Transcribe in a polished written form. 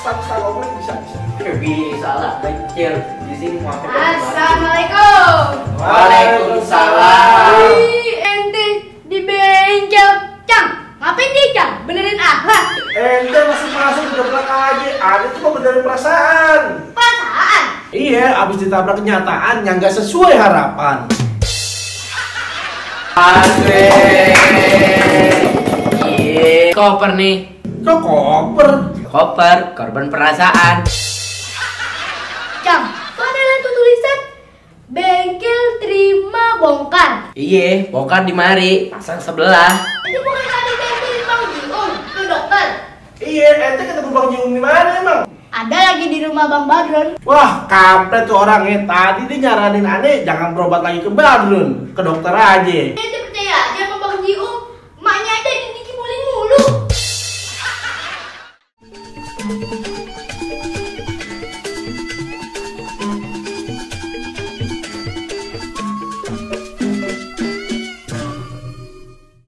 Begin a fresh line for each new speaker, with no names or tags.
Satu bisa.
Bisa lah, kecil. Di sini mau apa?
Assalamualaikum.
Waalaikumsalam.
Ente di bengkel, Cang. Ngapain dia, Cang? Benerin akhlak.
Ente masuk udah belakang aja. Ada tuh benerin perasaan.
Perasaan.
Iya, abis ditabrak kenyataan yang gak sesuai harapan.
Koper nih.
Kok koper?
Koper, korban perasaan.
Cang, kok ada tuh tulisan bengkel terima bongkar.
Iya, bongkar di mari, pasang sebelah.
Ini bukan tadi bengkel Bang Jiung, ke dokter.
Iya, ente ketemu Bang Jiung di mana emang?
Ada lagi di rumah Bang Badrun.
Wah, kampret tuh orangnya. Tadi dia nyaranin aneh jangan berobat lagi ke Badrun, ke dokter aja.
Ente percaya aja sama Bang Jiung, emaknya aja dikibulin mulu.